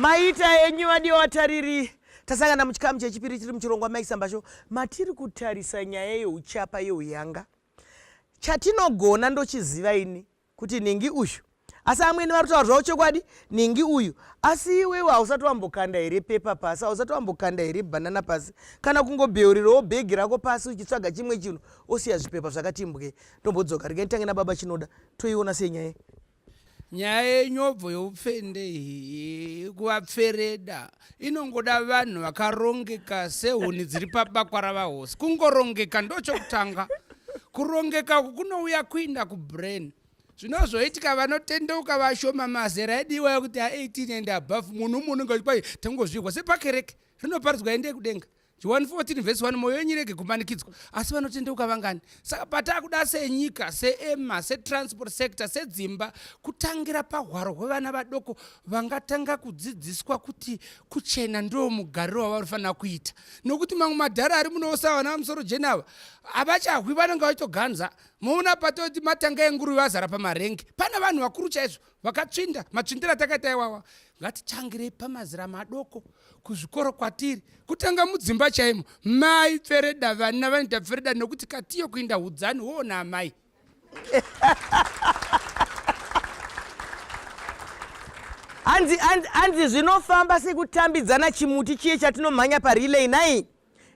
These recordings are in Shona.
Maita enyu vadiwa vatariri. Tasangana muchikamu chechipiri chiri muchirongwa Mike Samba Show matiri kutarisa nyaya yeuchapa yeuyanga. Chatinogona ndochiziva ini kuti nhingi uyu asi amwene vari kutaura zvavo chokwadi nhingi uyu asi iwewe hausati wambokanda here pepa pasi hausati wambokanda here bhanana pasi kana kungobheurirawo bhegi rako pasi uchitsvaga chimwe chinhu osiya zvipepa zvakati mbwe ndombodzoka regai nditange nababa chinoda toiona sei nyaya Nyaya yenyobvo youpfende iyi kuvapfereda inongoda vanhu vakarongeka sehuni dziri pabakwa ravahosi. Kungorongeka ndochokutanga. Kurongeka uku kunouya kuinda kubrain. Zvinozoitika vanotendeuka vashoma mazera edu iwayo kuti a18 and above munhu umwe unenge uchikwai tangozvirwa sepakereke rinoparidzwa endei kudenga. Johani 14 vhesi 1 mwoyo yenyu irege kumanikidzwa asi vanotendeuka vangani saka patakuda senyika seema setransport sector sedzimba kutangira pahwaro hwevana vadoko vangatanga kudzidziswa kuti kuchena ndiwo mugariro wavanofanira kuita nokuti mamwe madhara ari munosa vana vamusoro jena ava havachahwi vanenge vachitoganza moona patoti matanga enguruve azara pamarengi pane vanhu vakuru chaizvo vakatsvinda matsvindiro atakaita iwawa ngatitangirei pamazera madoko kuzvikoro kwatiri kutanga mudzimba chaimo mai pfereda vana vanoita pfereda nokuti katiyo kuinda hudzani woona amai hanzi hanzi hanzi zvinofamba sekutambidzana chimuti chiye chatinomhanya parelay nai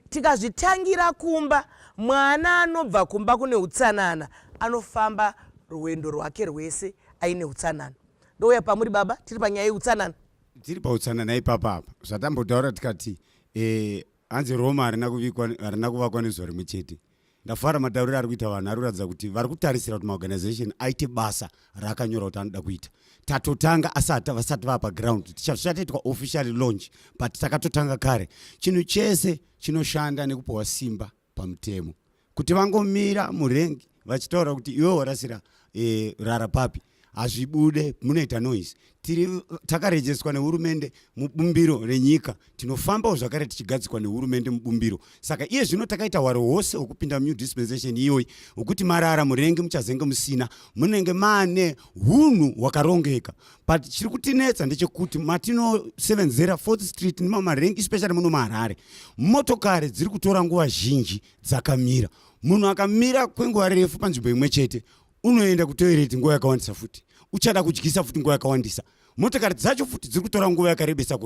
tikazvitangira kumba mwana anobva kumba kune utsanana anofamba rwendo rwake rwese aine utsanana ndouya pamuri baba tiri panyaya yeutsanana tiri pautsanana ipapa apa zvatambotaura tikati eh, hanzi roma harina kuvikwa harina kuvakwa nezuva rimwe chete ndafara matauriro ari kuita vanhu ari kuratidza kuti vari kutarisira kuti maorganization aite basa raakanyora kuti anoda kuita tatotanga asi vasati vaa paground tichatoitwa officially launch but takatotanga kare chinhu chese chinoshanda nekupiwa simba pamutemo kuti vangomira murengi vachitaura kuti iwe warasira e, rara papi hazvibude munoita noise tiri takarejestwa nehurumende mubumbiro renyika tinofambawo zvakare tichigadzikwa nehurumende mubumbiro saka iye zvino takaita hwaro hwose hwekupinda munew dispensation iyoyi hwekuti marara murengi muchazenge musina munenge maane hunhu hwakarongeka but chiri kutinetsa ndechekuti matinosevenzera fourth street nemamarengi especially muno maharare motokari dziri kutora nguva zhinji dzakamira munhu akamira kwenguva refu panzvimbo imwe chete unoenda kutoireti nguva yakawandisa futi uchada kudyisa futi nguva yakawandisa motokari dzacho futi dziri kutora nguva yakarebesa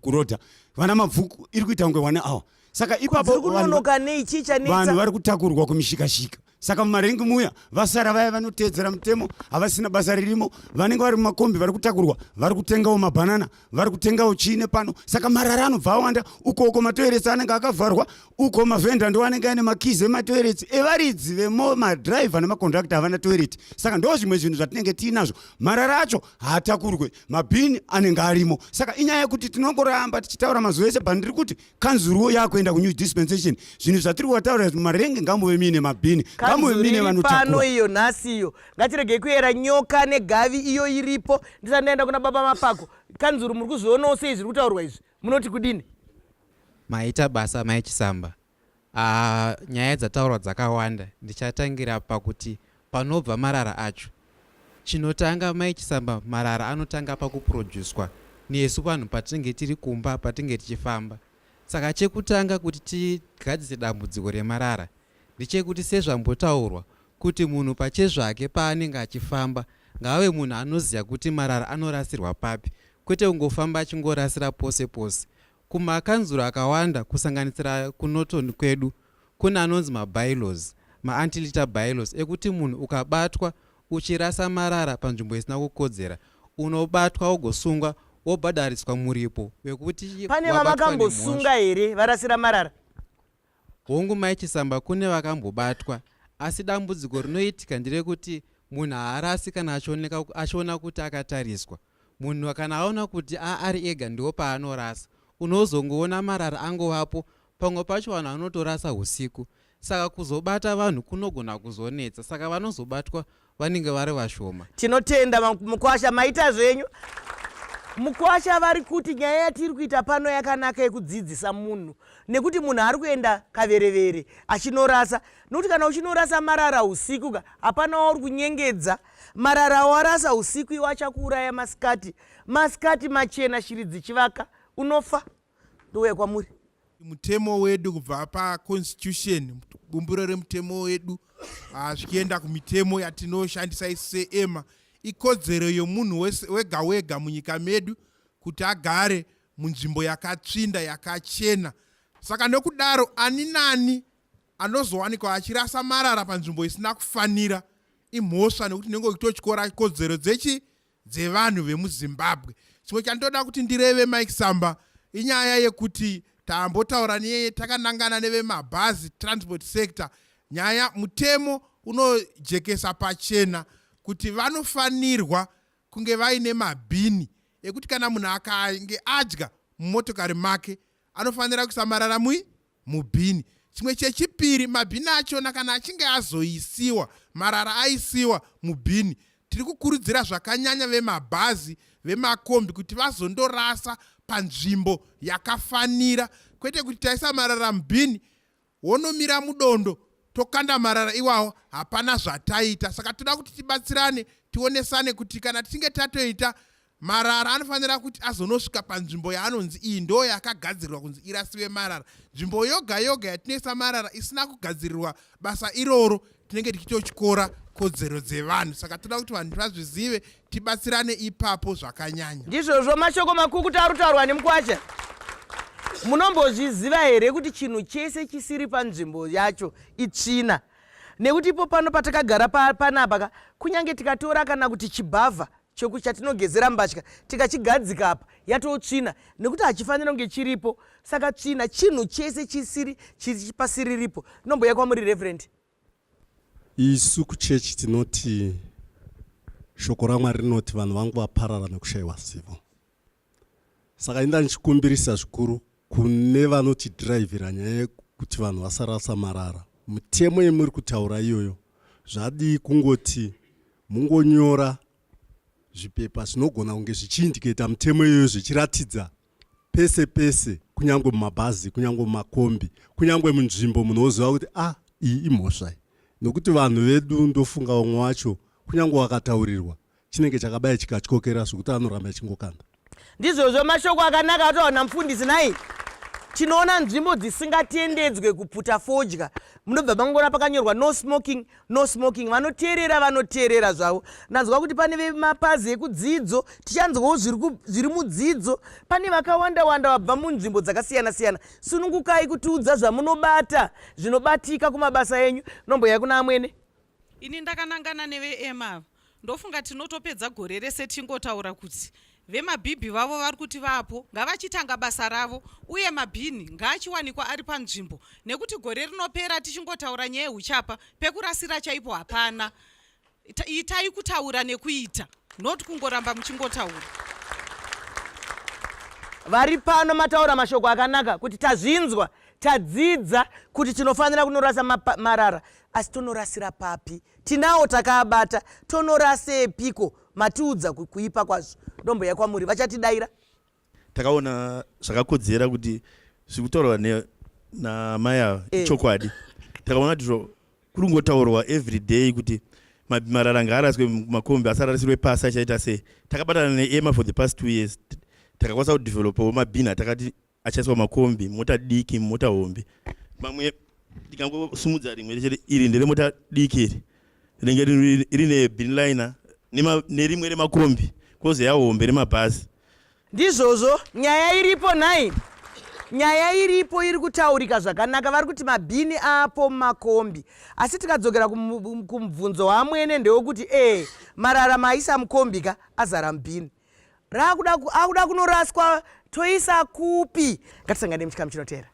kurodha vana mabvuku iri kuita kunge one hour saka ipapo vanhu vari kutakurwa kumishikashika saka mumarengi muya vasara vaya vanoteedzera mutemo havasina basa ririmo vanenge vari mumakombi vari kutakurwa vari kutengawo mabhanana vari kutengawo chii nepano saka marara anobva awanda uko uko matoiretsi anenge akavharwa uko mavhenda ndo anenge aine makizi ematoiretsi evaridzi vemo madhiraivha nemakondakta havana toireti saka ndo zvimwe zvinhu zvatinenge tiinazvo marara acho haatakurwe mabhini anenge arimo saka inyaya yekuti tinongoramba tichitaura mazuva ese but ndiri kuti kanzuruwo yakuenda kunew dispensation zvinhu zvatiri kuvataura izvi mumarenge ngamuve muine mabhini ngamuve muine vanotakura iyo nhasi iyo ngatiregei kuyera nyoka negavi iyo iripo ndisati ndaenda kuna baba mapako kanzuru muri kuzvionawo sei zviri kutaurwa izvi munoti kudini maita basa mai chisamba Ah, nyaya dzataurwa dzakawanda ndichatangira pakuti panobva marara acho chinotanga mai chisamba marara anotanga pakuprodyuswa nesu vanhu patinenge tiri kumba patinenge tichifamba saka chekutanga kuti tigadzise dambudziko remarara ndechekuti sezvambotaurwa kuti munhu pachezvake paanenge achifamba ngaave munhu anoziva kuti marara anorasirwa papi kwete kungofamba achingorasira pose pose Kumakanzuru akawanda kusanganisira kuNorton kwedu kune anonzi mabylaws, maanti-litter bylaws ekuti munhu ukabatwa uchirasa marara panzvimbo isina kukodzera unobatwa wogosungwa wobhadhariswa muripo wekuti Pane wabatwa vamakambosunga nemhosva. here varasira marara? Hongu mai Chisamba kune vakambobatwa asi dambudziko rinoitika nderekuti munhu haarasi kana achioneka achiona kuti akatariswa. Munhu kana aona kuti a ari ega ndipo paanorasa. Unozongoona marara angovapo pamwe pacho vanhu vanotorasa husiku saka kuzobata vanhu kunogona kuzonetsa saka vanozobatwa vanenge vari vashoma. Tinotenda mukwasha maita zvenyu. Mukwasha vari kuti nyaya yatiri kuita pano yakanaka yekudzidzisa munhu nekuti munhu ari kuenda kaverevere achinorasa nokuti kana uchinorasa marara usiku ka hapana wauri kunyengedza marara warasa usiku iwo achakuuraya masikati masikati machena shiri dzichivaka unofa ndouya kwamuri mutemo wedu kubva paconstitution bumbiro remutemo wedu ah, zvichienda kumitemo yatinoshandisa isu seema ikodzero yomunhu wega wega munyika medu kuti agare munzvimbo yakatsvinda yakachena saka nokudaro ani nani anozowanikwa achirasa marara panzvimbo isina kufanira imhosva nekuti unenge uchitotyora kodzero dzechi dzevanhu vemuzimbabwe chimwe chandoda kuti ndireve mike samba inyaya yekuti tambotaura neye takanangana nevemabhazi transport sector nyaya mutemo unojekesa pachena kuti vanofanirwa kunge vaine mabhini ekuti kana munhu akange adya mumotokari make anofanira kuisa marara mui mubhini chimwe chechipiri mabhini achona kana achinge azoisiwa marara aisiwa mubhini tiri kukurudzira zvakanyanya vemabhazi vemakombi kuti vazondorasa panzvimbo yakafanira kwete kuti taisa marara mubhini wonomira mudondo tokanda marara iwawo hapana zvataita saka toda kuti tibatsirane tionesane kuti kana tichinge tatoita marara anofanira kuti azonosvika panzvimbo yaanonzi iyi ndo yakagadzirirwa kunzi irasiwe marara nzvimbo yoga yoga yatinoisa marara isina kugadzirirwa basa iroro tinenge tichitotyora kodzero dzevanhu saka toda kuti vanhu vazvizive tibatsirane ipapo zvakanyanya ndizvozvo mashoko makukutu ari kutaurwa nemukwasha munombozviziva here kuti chinhu chese chisiri panzvimbo yacho itsvina nekuti ipo pano patakagara panapa ka kunyange tikatora kana kuti chibhavha choku chatinogezera mbatya tikachigadzika apa yatoo tsvina nekuti hachifanira kunge chiripo saka tsvina chinhu chese chisiri pasiriripo nomboya kwamuri reverend Isu kuchechi tinoti shoko raMwari rinoti vanhu vangu vaparara nekushayiwa zivo. Saka inda ndichikumbirisa zvikuru kune vanotidhiraivhira nyaya yekuti vanhu vasarasa marara. Mutemo yemuri kutaura iyoyo zvadii kungoti mungonyora zvipepa zvinogona kunge zvichiindiketa mutemo iyoyo zvichiratidza pese pese kunyange mumabhazi kunyange mumakombi kunyange munzvimbo munhu woziva kuti ah iyi imhosva iyi nokuti vanhu vedu ndofunga vamwe wacho kunyange wakataurirwa chinenge chakabaya chikatyokera zvekuti anoramba achingokanda ndizvozvo mashoko akanaka ataura namufundisi nhai tinoona nzvimbo dzisingatendedzwe kuputa fodya munobva mangona pakanyorwa no smoking no smoking vanoteerera vanoteerera zvavo ndanzwa kuti pane vemapazi ekudzidzo tichanzwawo zviri mudzidzo pane vakawanda wanda vabva munzvimbo dzakasiyana siyana sunungukai kutiudza zvamunobata zvinobatika kumabasa enyu nomboya kuna amwene ini ndakanangana neveema ava ndofunga tinotopedza gore rese tingotaura kuti vemabhibhi vavo vari kuti vapo ngavachitanga basa ravo uye mabhini ngaachiwanikwa ari panzvimbo nekuti gore rinopera tichingotaura nyaya yehuchapa pekurasira chaipo hapana itai kutaura nekuita not kungoramba muchingotaura vari pano mataura mashoko akanaka kuti tazvinzwa tadzidza kuti tinofanira kunorasa marara asi tonorasira papi tinawo takaabata tonorasepiko matiudza kuipa kwazvo ndomboya kwamuri vachatidaira takaona zvakakodzera kuti zviri kutaurwa namai ava eh. ichokwadi takaona kuti zvo kuri kungotaurwa every day kuti marara ngaaraswe makombi asarasirwe pasi achaita sei takabatana neema for the past two years takakwanisa kudevelopawo mabhini atakati achaiswa makombi mota diki mota hombe mamwe ndikangosumudza rimwe chete iri nderemota diki iri rinenge rine binliner nerimwe remakombi kozoya hombe remabhazi ndizvozvo nyaya iripo nhai nyaya iripo iri kutaurika zvakanaka vari kuti mabhini apo mumakombi asi tikadzokera kumubvunzo waamwene ndewekuti ee marara maisa mukombi ka azara mubhini Rakuda akuda kunoraswa toisa kupi? Ngatisangane muchikamu chinoteera.